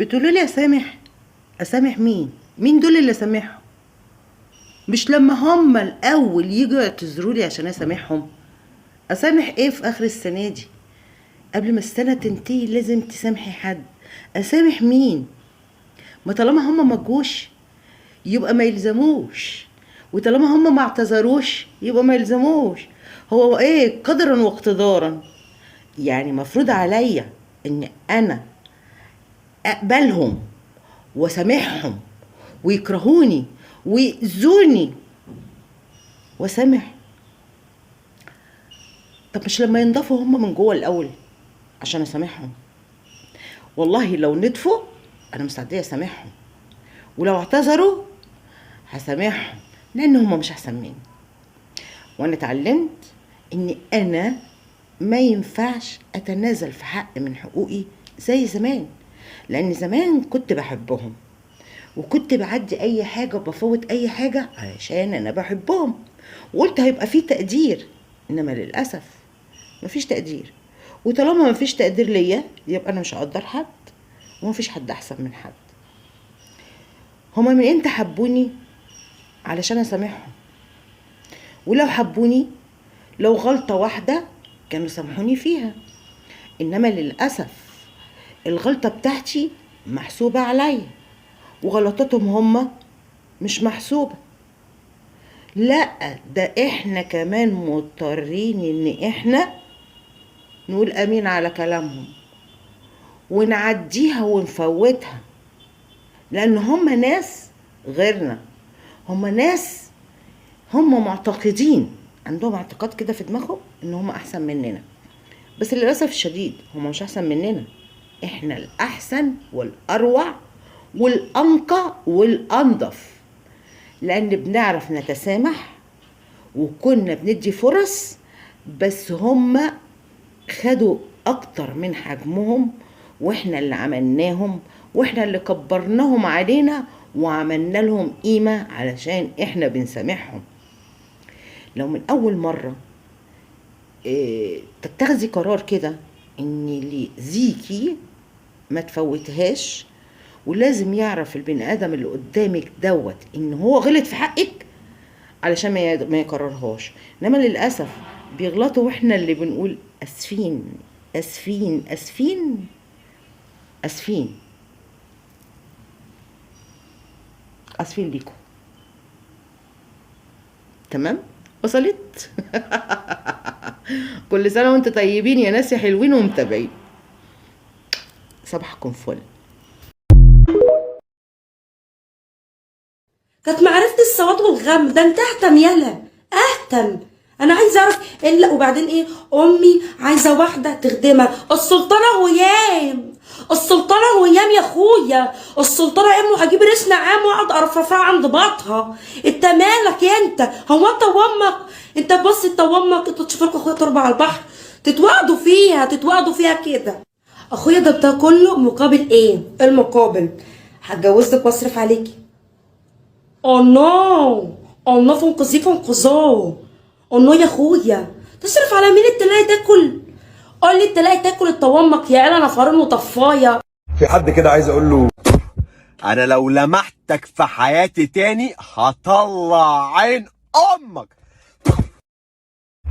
بتقولوا لي اسامح؟ اسامح مين؟ مين دول اللي اسامحهم؟ مش لما هم الاول يجوا يعتذروا لي عشان اسامحهم. اسامح ايه في اخر السنة دي؟ قبل ما السنة تنتهي لازم تسامحي حد. اسامح مين؟ ما طالما هم ما جوش يبقى ما يلزموش، وطالما هم ما اعتذروش يبقى ما يلزموش. هو ايه قدرا واقتدارا؟ يعني مفروض عليا ان انا اقبلهم واسامحهم ويكرهوني ويأذوني واسامح؟ طب مش لما ينضفوا هم من جوه الاول عشان اسامحهم؟ والله لو نضفوا انا مستعديه اسامحهم، ولو اعتذروا هسامحهم، لان هم مش احسن مني. وانا اتعلمت ان انا ما ينفعش اتنازل في حق من حقوقي زي زمان، لان زمان كنت بحبهم وكنت بعدي اي حاجة وبفوت اي حاجة علشان انا بحبهم، وقلت هيبقى فيه تقدير، انما للاسف مفيش تقدير. وطالما مفيش تقدير ليا يبقى انا مش هقدر حد، ومفيش حد احسن من حد. هما من امتى حبوني علشان اسامحهم؟ ولو حبوني لو غلطة واحدة كانوا سامحوني فيها، انما للأسف الغلطة بتاعتي محسوبة عليا وغلطتهم هما مش محسوبة. لا ده احنا كمان مضطرين ان احنا نقول امين على كلامهم ونعديها ونفوتها، لان هم ناس غيرنا، هم ناس هم معتقدين، عندهم اعتقاد كده في دماغهم ان هم احسن مننا، بس للاسف الشديد هم مش احسن مننا. احنا الاحسن والاروع والانقى والانضف، لان بنعرف نتسامح وكنا بندي فرص، بس هم خدوا اكتر من حجمهم، واحنا اللي عملناهم واحنا اللي كبرناهم علينا وعملنا لهم قيمة علشان احنا بنسامحهم. لو من اول مرة تتخذي قرار كده ان اللي يأذيكي ما تفوتهاش، ولازم يعرف البني ادم اللي قدامك دوت ان هو غلط في حقك علشان ما يكررهاش. انما للاسف بيغلطوا واحنا اللي بنقول اسفين اسفين اسفين اسفين اسفين ليكم. تمام؟ وصلت؟ كل سنة وانتم طيبين يا ناس يا حلوين ومتابعين. صباحكم فل. كانت معرفة السواد والغم ده انت اهتم، يالا اهتم. انا عايزه اعرف الا وبعدين ايه؟ امي عايزه واحدة تخدمها. السلطانه هيام، السلطانه هيام يا اخويا، السلطانه امه هجيب ريش نعام واقعد ارفرفها عند بطها. انت مالك انت؟ هو انت وامك؟ انت بص انت وامك انتوا تشوفوا لكم اخويا تربع على البحر تتوعدوا فيها، تتوعدوا فيها كده. اخويا ده كله مقابل ايه؟ المقابل هتجوزك واصرف عليكي. oh no oh no فانقذيه فانقذوه. oh no يا اخويا، تصرف على مين؟ انت لاقي تاكل؟ قول لي انت لاقي تاكل؟ الطوامك يا عيال انا فرن وطفايه. في حد كده عايز اقول له انا لو لمحتك في حياتي تاني هطلع عين امك.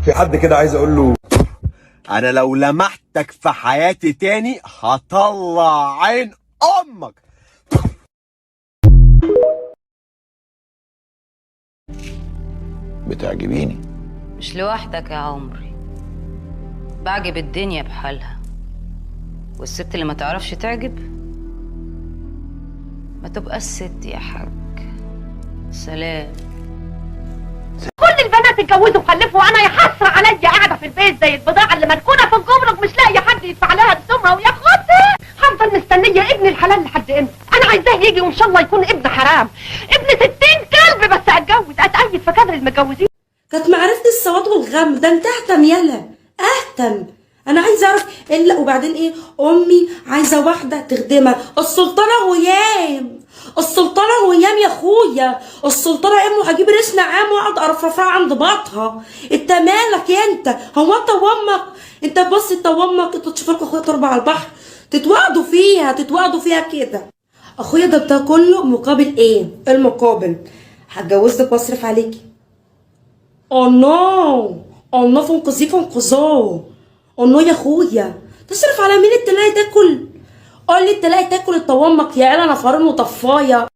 في حد كده عايز اقول له انا لو لمحتك في حياتي تاني هطلع عين امك. بتعجبيني. مش لوحدك يا عمري، بعجب الدنيا بحالها، والست اللي ما تعرفش تعجب ما تبقى الست يا حاج. سلام. كل البنات اتجوزوا وخلفوا وانا يا حسرة عليا قاعدة في البيت زي البضاعة اللي مركونة في الجمرك، مش لاقيه حد يدفع لها رسومها وياخدها. هفضل مستنيه ابن الحلال لحد امتى؟ انا عايزاه يجي وان شاء الله يكون ابن حرام، ابن 60 كلب، بس اتجوز اتقيد في كادر المتجوزين. كانت معرفة السواد والغم ده انت اهتم، يالا اهتم. انا عايزه اعرف الا وبعدين ايه؟ امي عايزه واحدة تخدمها. السلطانه هيام، السلطانه هيام يا اخويا، السلطانه امه هجيب ريش نعام واقعد ارفرفها عند بطها. انت مالك انت؟ هو انت وامك؟ انت بص انت وامك انتوا تشوفوا لكم اخويا تربع على البحر تتوعدوا فيها، تتوعدوا فيها كده. اخويا ده بتاع كله مقابل ايه؟ المقابل هتجوزك واصرف عليكي. oh no، oh no، فانقذيه فانقذوه. oh no يا اخويا، تصرف على مين؟ انت لاقي تاكل؟ قول لي انت لاقي تاكل؟ الطوامك يا عيال انا فرن وطفايه.